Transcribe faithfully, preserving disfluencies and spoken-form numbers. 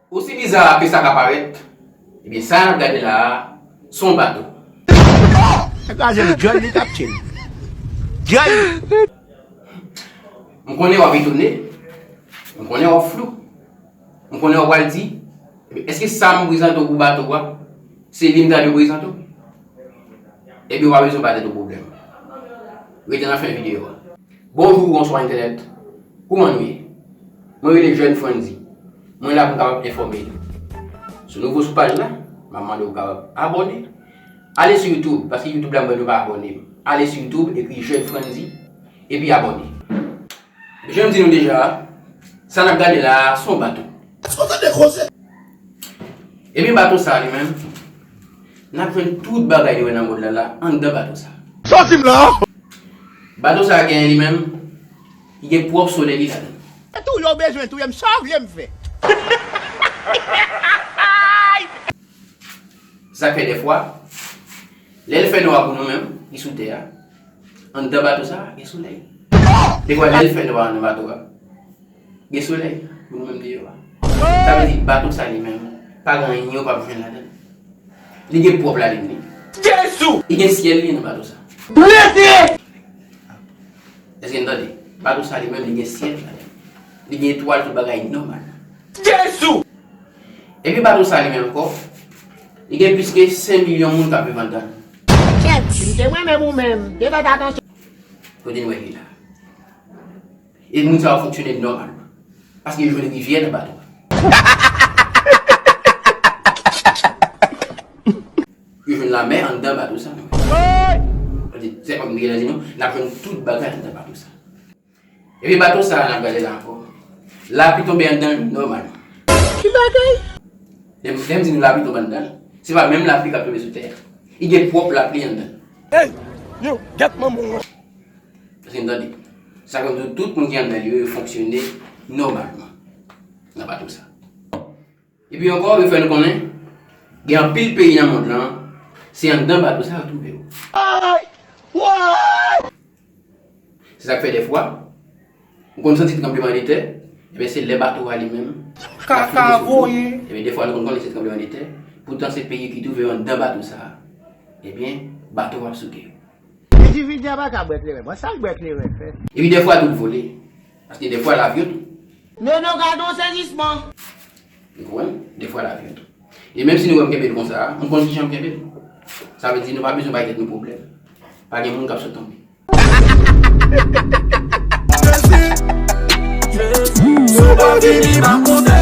Osi biza ke sa ka parèt, ebyen, sa n ap gade la a, se yon bato. Nèg la jwenn djòl, li t ap tchil. Djòl! M konnen w ap etone, m konnen w ap flou, m konnen w ap pral di, "Ebyen, èske sa m prezante w pou bato a, se li m ta dwe prezante w?" Ebyen, w pa bezwen pa tèt ou pwoblèm. Rete nan fen videyo a. Bonjou, bonswa entènèt. Kouman nou ye? Mwen rele Jèn Frandzy. Mwen la pou m kapab enfòme nou. Si w nouvo sou paj la, m ap mande w kapab abòne. Ale sou YouTube, paske YouTube la m wè nou pa abòne. Ale sou YouTube, ekri Jèn Frandzy, epi abòne. Jan m di nou deja, sa n ap gade la a, se yon bato. Èske w tande koze? Ebyen, bato sa a li menm, n ap jwenn tout bagay nou wè nan mond lan la anndan bato sa a. Sòti m la! Bato sa a genyen li menm, li gen pwòp solèy li ladan l. Touye w bezwen touye m, sa w vle m fè? Sa k fè dèfwa, lè l fè nwa pou nou menm ki sou tè a, anndan bato sa a gen solèy. Dèfwa lè l fè nwa nan bato a, gen solèy pou nou menm deyò a. Sa vle di bato sa li menm, pa gen anyen ou p ap jwenn ladan l. Li gen pwòp lalin li. Jezi! Li gen syèl li nan bato sa. Rete! Èske n tande? Bato sa li menm, li gen syèl ladan l. Li gen etwal, tout bagay nòmal. Jezi! Epi bato sa li menm ankò, li gen plis ke senk milyon moun k ap viv anndan l. Kèt! M te mwen menm ou menm, te fè atansyon. Kote n wè li la? E moun sa yo fonksyone nòmalman. Paske yo jwenn rivyè nan bato a. Yo jwenn lamè anndan bato sa menm. Sa vle di, se kòm m te gentan di nou, n ap jwenn tout bagay anndan bato sa. Epi bato sa a n ap gade la ankò. Lapli tonbe anndan l nòmalman. Ki bagay? Lè m, lè m di nou lapli tonbe anndan l, se pa menm lapli k ap tonbe sou tè a. Li gen pwòp lapli anndan l. Ey! Yo, gèt manman w! Èske n tande? Sa vle di tout moun ki anndan l yo, yo fonksyone nòmalman nan bato sa. Epi ankò, yo fè n konnen, gen anpil peyi nan mond lan, se anndan bato sa yo twouve yo. Ay! Woy! Se sa k fè dèfwa, ou konn santi tranblemanntè, ebyen se lè bato a li menm, l ap kaka voye. Ebyen dèfwa nou konn konnen se tranblemanntè, poutan se peyi ki twouve yo anndan bato sa a. Ebyen, bato a ap souke yo. Endividi a pa ka bwè kleren, bon, sa l bwè kleren fè? Epi dèfwa tout vole, paske dèfwa lavyon tou. Nono, gade yon sezisman! Ou konprann? Dèfwa lavyon tou. E menm si nou wè m kenbe l konsa a, m konn kijan m kenbe l. Sa vle di nou pa bezwen bay tèt nou pwoblèm. Pa gen moun k ap sot tonbe. Jezi, Jezi, si w pa vini, m ap moute.